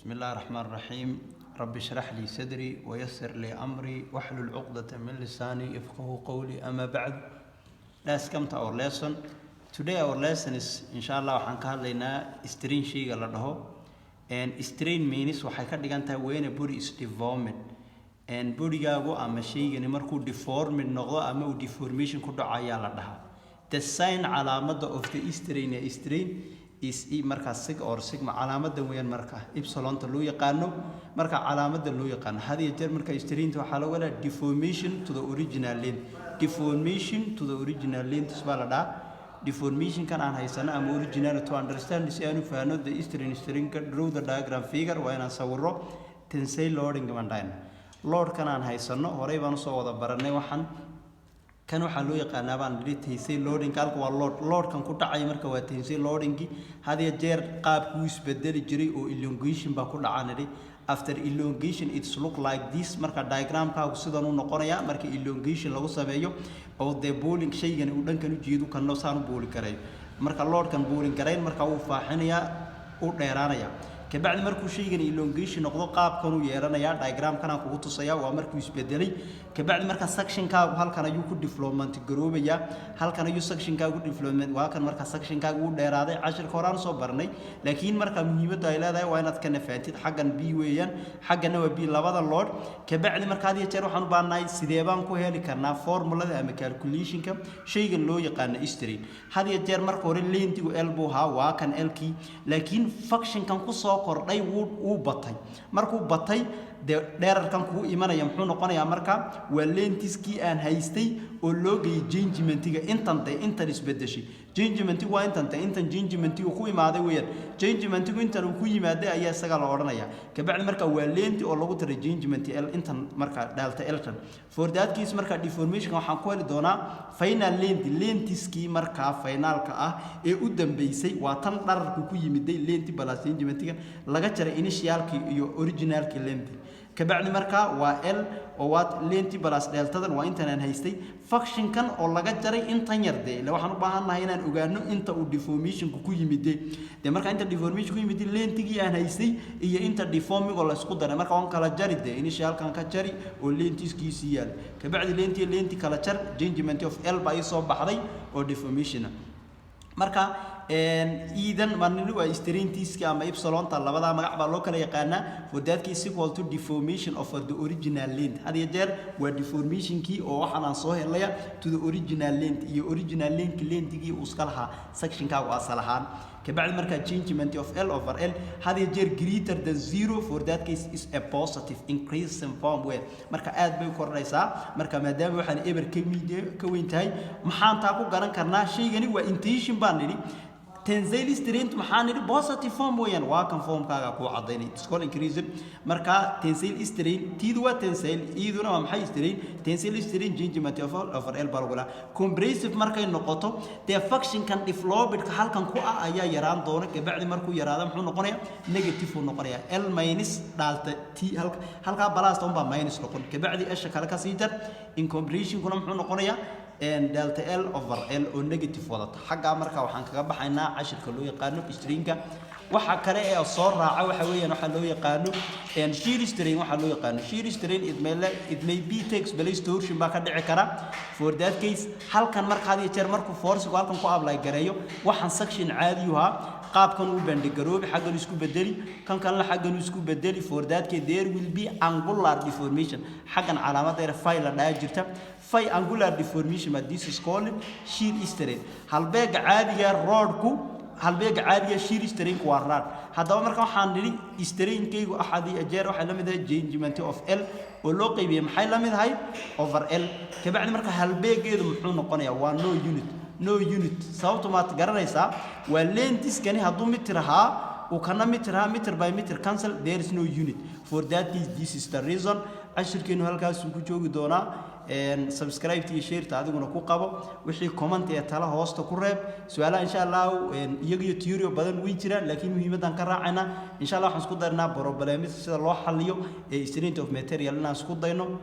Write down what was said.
بسم الله الرحمن الرحيم. رب اشرح لي صدري ويسر لي أمري واحلل عقدة من لساني يفقه قولي. أما بعد، let's come to our lesson today. Our lesson is, inshallah, waxaan ka hadlaynaa strain shayga la dhaho. And strain means, waxay ka dhigan tahay, when a body is deformed and bodygaagu ama shaygani markuu deformed noqdo ama uu deformation ku dhaco ayaa la dhahaa. The sign, calaamada, of the strain ee strain is e markaa sig or sigma, calaamada weeyaan. Marka epsilonta loo yaqaano, marka calaamada loo yaqaano had iyo jeer marka strainta waxaa lagu helaa deformation to the original length. Deformation to the original length baa la dhahaa deformationkan aan haysano ama original. To understand, si aan u fahanno, the strain, strainka, draw the diagram figure, waa inaan sawiro. Tensile loading baan dhahayna. Loadkan aan haysano horey baan usoo wada baranay. Waxaan kan waxaa loo yaqaanaa baan nidhi tensile loading. Halka waa load, loadkan ku dhacaya marka waa tensile loadingi. Had iyo jeer qaabkuu isbedeli jiray oo elongation baa ku dhaca nidhi. After elongation, it's look like this. Marka diagramkaagu sidan u noqonaya marka elongation lagu sameeyo oo dee pulling shaygani uu dhankan u jeedo, kanno saan u pull garayo. Marka loadkan pulling garayn, marka wuu faaxinayaa, u dheeraanaya. Kabacdi markuu shaygan elongation noqdo, qaabkan uu yeelanayaa. Diagramkan aan kugu tusaya waa markuu isbedelay. Kabacdi marka sectionkaagu halkan ayuu ku development garoobayaa, halkan ayuu sectionkaagu development, waa kan. Marka sectionkaagu uu dheeraaday, cashirka horaan soo barnay, laakiin marka muhiimadda ay leedahay waa inaad kana fahamtid. Xaggan b weeyaan, xaggana waa b, labada load. Kabacdi marka had iyo jeer waxaan u baahannahay, sidee baan ku heli karnaa formulada ama calculationka shaygan loo yaqaano strain? Had iyo jeer marka hore lengthigu l buu ahaa, waa kan lkii, laakiin functionkan kusoo kordhay wuu batay. Markuu batay, dee dheerarkan kugu imanaya muxuu noqonayaa? Marka waa lengthiskii aan haystay oo loo geeyey changementiga intan, dee intan isbedeshay. Changementigu waa intan, dee intan changementigu ku imaaday weeyaan. Changementigu intan uu ku yimaaday ayaa isaga la odhanaya. Kabacdi marka waa length oo lagu taray changement l, intan marka delta l tan. For that case, marka deformation waxaan ku heli doonaa final length, lengthiskii markaa finalka ah ee u dambeysay, waa tan dhararku ku yimiday, length plus changementiga laga jaray initialkii iyo originalkii length. Kabacdi markaa waa l oo waa length plus deltadan, waa intan aan haystay, functionkan oo laga jaray intan yar. Dee ila waxaan u baahannahay inaan ogaano inta uu deformationku ku yimide. Dee marka inta deformation ku yimid, lengthigii aan haystay iyo inta deforming oo la isku daray, marka waan kala jari. Dee initialkan ka jari oo lengthiskiisii yaal. Kabacdi length iyo length kala jar, changement of l baa ii soo baxday oo deformation. Marka iidan marnini waa straintiska ama epsilonta, labadaa magac baa loo kala yaqaanaa. For that case, equal to deformation of the original length. Had iyo jeer waa deformationkii oo waxaan aan soo helaya to the original length iyo original length, lengthigii uu iska lahaa sectionkaagu asal ahaan. Kabacdi markaa changement of l over l had iyo jeer greater than zero. For that case is a positive increasing form where marka aad bay u kordhaysaa. Marka maadaama waxaan eber ka mid ka weyn tahay, maxaan taa ku garan karnaa? Shaygani waa intention baan nidhi. Tensile strength maxaa nidhi? Positive form weeyaan. Waa kan formkaaga kuu cadaynay. It's called increasing. Marka tensile strain, tiidu waa tensile, iiduna waa maxay? Strain. Tensile strain, changement of over l baa lagu lahaa. Compressive markay noqoto, dee functionkan developedka halkan ku ah ayaa yaraan doona. Kabacdi markuu yaraado, muxuu noqonayaa? Negative uu noqonayaa, l minus delta t. Halka halkaa plusta unbaa minus noqon. Kabacdi esha kale ka sii jar. In compressionkuna muxuu noqonayaa? Delta l over l oo negative wadata xaggaa. Marka waxaan kaga baxaynaa cashirka loo yaqaano strainka. Waxa kale ee soo raaca waxa weeyaan waxaa loo yaqaano shear strain. Waxaa loo yaqaano shear strain, it may be takes place, torsion baa ka dhici kara. For that case, halkan marka had iyo jeer markuu forceigu halkan ku apply gareeyo, waxaan section caadi u ahaa, qaabkan uu bend garoobi, xaggan isku bedeli, kan kalena xaggan isku bedeli. For that case, there will be angular deformation. Xaggan calaamadda yar phi la dhaha jirta, phi angular deformation but this is called shear strain. Halbeega caadiga rodku, halbeega caadiga shear strainku waa rad. Haddaba marka waxaan nidhi strainkaygu axad iyo jeer waxay la mid ahay changement of l oo loo qaybiyey, maxay la mid ahay? Over l. Kabacdi marka halbeegeedu muxuu noqonayaa? Waa no unit, no unit. Sababtu maad garanaysaa? Waa lengthiskani hadduu mitir ahaa, uu kana mitir ahaa, meter by meter cancel, there is no unit. For that is, this is the reason. Cashirkeenu halkaasuu ku joogi doonaa. Subscribe iyo shareta adiguna ku qabo. Wixii comment ee tala hoosta ku reeb. Su-aalaha, insha Allah, iyaga iyo theory badan way jiraan, laakiin muhiimadaan ka raacayna, insha Allah, waxaan isku daynaa problems sida loo xaliyo ee strength of material inaan isku dayno.